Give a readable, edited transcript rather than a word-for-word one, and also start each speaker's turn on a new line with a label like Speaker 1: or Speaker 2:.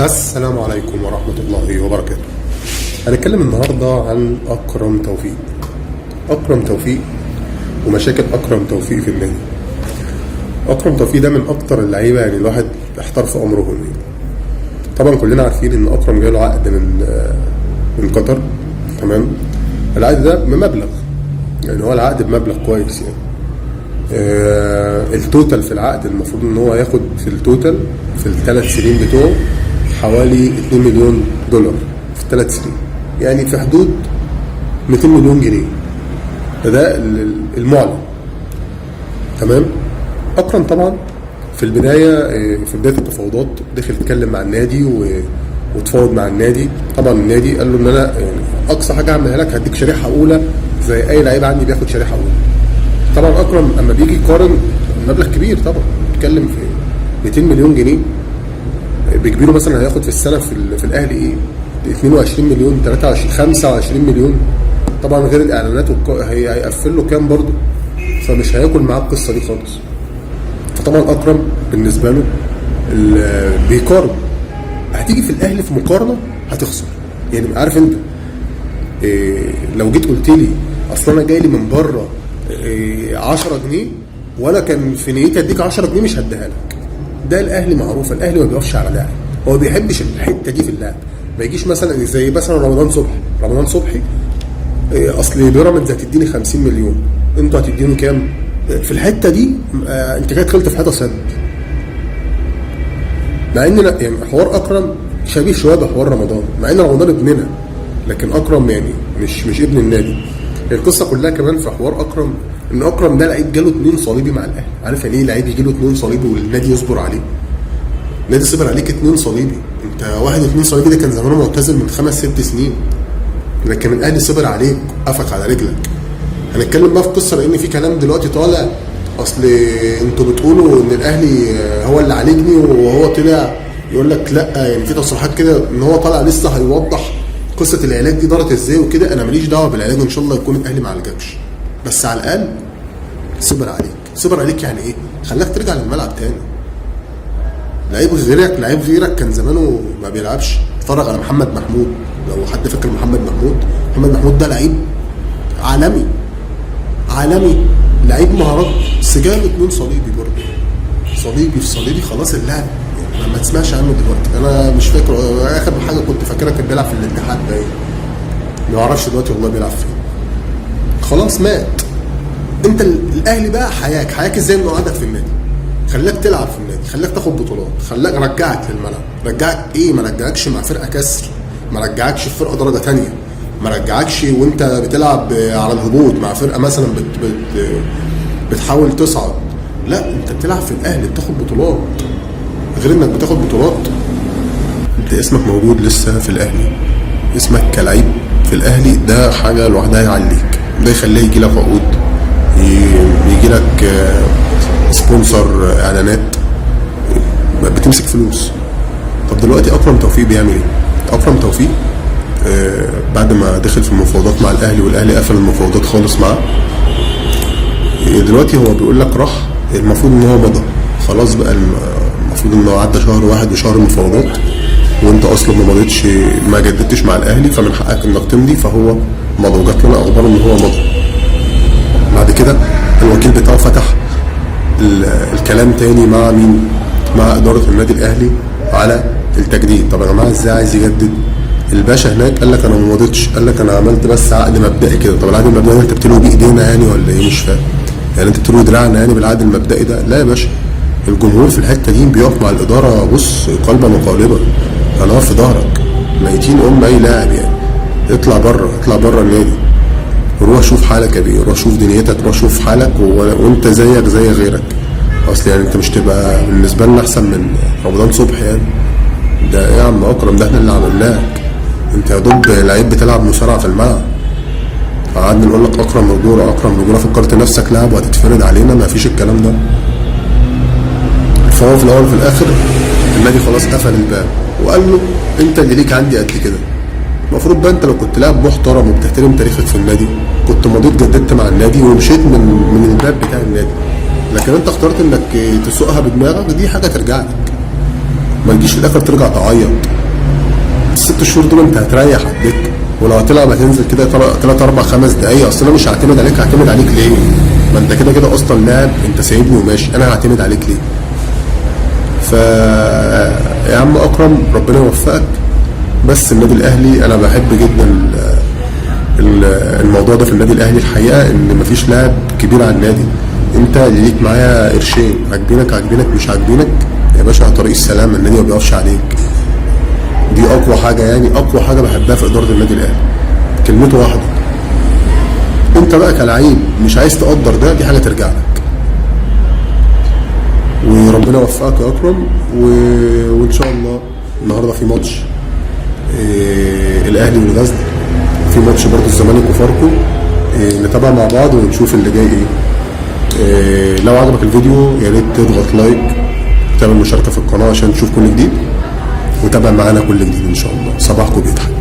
Speaker 1: السلام عليكم ورحمة الله وبركاته. هنتكلم النهاردة عن أكرم توفيق. أكرم توفيق ومشاكل أكرم توفيق في النادي. أكرم توفيق ده من أكتر اللعيبة يعني الواحد احتار في أمرهم يعني. طبعا كلنا عارفين إن أكرم جاله عقد من قطر، تمام؟ العقد ده بمبلغ، يعني هو العقد بمبلغ كويس يعني. ال total في العقد المفروض ان هو ياخد في ال total في ال3 سنين بتوعه حوالي 2 مليون دولار في ال3 سنين، يعني في حدود 200 مليون جنيه. ده المعلن، تمام. اكرم طبعا في البداية في بداية التفاوضات دخل اتكلم مع النادي وتفاوض مع النادي. طبعا النادي قال له ان انا يعني اقصى حاجة اعملها لك هديك شريحة اولى زي اي لعيب عندي بياخد شريحة اولى. طبعا اكرم اما بيجي يقارن مبلغ كبير، طبعا بيتكلم في 200 مليون جنيه، بكبيره مثلا هياخد في السنة في الاهلي ايه 22 مليون، 23، 25 مليون، طبعا غير الاعلانات هيقفل له كام برضه، فمش هياكل معاه القصة دي خالص. فطبعا اكرم بالنسبة له بيقارن، هتيجي في الاهلي في مقارنة هتخسر. يعني عارف انت إيه، لو جيت قلت لي اصل انا جاي لي من بره إيه 10 جنيه وانا كان في نيتي اديك 10 جنيه، مش هديها لك. ده الاهلي معروف، الاهلي ما بيقفش على لاعب، هو ما بيحبش الحتة دي في اللاعب. ما يجيش مثلا زي مثلا رمضان صبحي، رمضان صبحي إيه اصل بيراميدز هتديني 50 مليون، انتوا هتديني كام؟ في الحتة دي انت كده دخلت في حتة سد. مع ان يعني حوار اكرم شبيه شوية بحوار رمضان، مع ان رمضان ابننا، لكن اكرم يعني مش ابن النادي. القصة كلها كمان في حوار اكرم ان اكرم ده لعيب جاله 2 صليبي مع الاهلي. عارف يعني ايه لعيب يجي له 2 صليبي والنادي يصبر عليه؟ النادي صبر عليك 2 صليبي. انت واحد 2 صليبي ده كان زمانه معتزل من 5 6 سنين، لكن الاهلي صبر عليك، قفك على رجلك. هنتكلم بقى في قصة لان في كلام دلوقتي طالع، اصل انتوا بتقولوا ان الاهلي هو اللي عالجني، وهو طلع يقول لك لا، يعني في تصريحات كده ان هو طالع لسه هيوضح قصة العلاج دي دارت ازاي وكده. انا ماليش دعوه بالعلاج، ان شاء الله يكون الاهلي ما عالجكش، بس على الاقل صبر عليك. صبر عليك يعني ايه؟ خلاك ترجع للملعب تاني. لعيب غيرك، لعيب غيرك كان زمانه ما بيلعبش. اتفرج على محمد محمود، لو حد فاكر محمد محمود. محمد محمود ده لعيب عالمي، عالمي، لعيب مهارات، بس جاله 2 صليبي برضه، صليبي في صليبي، خلاص اللاعب يعني ما تسمعش عنه دلوقتي. انا مش فاكر اخر حاجة كنت فاكرها كان بيلعب في الاتحاد باين، ما اعرفش دلوقتي والله بيلعب فين، خلاص مات. انت الاهلي بقى حياك، حياك ازاي؟ انه قعدك في النادي، خلاك تلعب في النادي، خلاك تاخد بطولات، خلاك رجعك للملعب. رجعك ايه؟ ما رجعكش مع فرقه كسر، ما رجعكش في فرقه درجه تانية، ما رجعكش وانت بتلعب على الهبوط مع فرقه مثلا بت بت بتحاول تصعد. لا، انت بتلعب في الاهلي بتاخد بطولات. غير انك بتاخد بطولات، انت اسمك موجود لسه في الاهلي، اسمك كلعيب في الاهلي ده حاجة لوحدها يعليك، ده يخليه يجي لك عقود، يجي لك sponsor، اعلانات، بتمسك فلوس. طب دلوقتي اكرم توفيق بيعمل ايه؟ اكرم توفيق بعد ما دخل في المفاوضات مع الاهلي والاهلي قفل المفاوضات خالص معاه، دلوقتي هو بيقول لك راح، المفروض ان هو مضى خلاص بقى. المفروض ان هو عدى شهر واحد وشهر مفاوضات، وانت اصلا ما مضيتش، ما جددتش مع الاهلي، فمن حقك انك تمضي. فهو مضى، وجات لنا اخبار ان هو مضى. بعد كده الوكيل بتاعه فتح الكلام تاني مع مين؟ مع ادارة النادي الاهلي على التجديد. طب يا جماعة ازاي عايز يجدد؟ الباشا هناك قال لك انا ما مضيتش، قال لك انا عملت بس عقد مبدئي كده. طب العقد المبدئي ده انت بتلوي بيه ايدينا يعني ولا ايه؟ مش فاهم، يعني انت بتلوي دراعنا يعني بالعقد المبدئي ده؟ لا يا باشا، الجمهور في الحتة دي بيقف مع الاداره، بص، قلبا وقالبا، انا واقف في ظهرك، ميتين ام اي لاعب يعني. اطلع بره، اطلع بره النادي، روح شوف حالك يا بيه، روح شوف دنيتك، روح شوف حالك وانت زيك زي غيرك. اصل يعني انت مش تبقى بالنسبة لنا احسن من رمضان صبحي يعني. ده ايه يا عم اكرم؟ ده احنا اللي عملناك، انت يا دوب لعيب بتلعب مصارعه في الملعب. قعدنا نقول لك اكرم رجوله، اكرم رجوله، فكرت نفسك لاعب وهتتفرد علينا؟ ما فيش الكلام ده. فهو في الاول وفي الاخر النادي خلاص قفل الباب وقال له انت اللي ليك عندي قد كده. المفروض بقى انت لو كنت لاعب محترم وبتحترم تاريخك في النادي كنت مضيت جددت مع النادي ومشيت من الباب بتاع النادي، لكن انت اخترت انك تسوقها بدماغك، دي حاجة ترجع لك. ما تجيش في الاخر ترجع تعيط. ال6 شهور دول انت هتريح على الدكة، ولو هتلعب هتنزل كده 3 4 5 دقايق. اصل انا مش هعتمد عليك، هعتمد عليك ليه؟ ما انت كده كده اصلا لاعب، انت سايبني وماشي، انا هعتمد عليك ليه؟ ف يا عم اكرم ربنا يوفقك. بس النادي الاهلي انا بحب جدا الموضوع ده في النادي الاهلي الحقيقه، ان مفيش لاعب كبير على النادي. انت اللي ليك معايا قرشين، عاجبينك عاجبينك، مش عاجبينك يا باشا على طريق السلامه، النادي ما بيقفش عليك. دي اقوى حاجه، يعني اقوى حاجة بحبها في ادارة النادي الاهلي، كلمته واحدة. انت بقى كلعيب مش عايز تقدر ده، دي حاجة ترجع لك. وربنا يوفقك يا اكرم. وان شاء الله النهارده في ماتش الاهلي والغزل، في ماتش برضه الزمالك وفاركو، نتابع مع بعض ونشوف اللي جاي ايه. لو عجبك الفيديو يا ريت تضغط like وتعمل مشاركة في القناة عشان تشوف كل جديد، وتابع معانا كل جديد ان شاء الله. صباحكم بيضحك.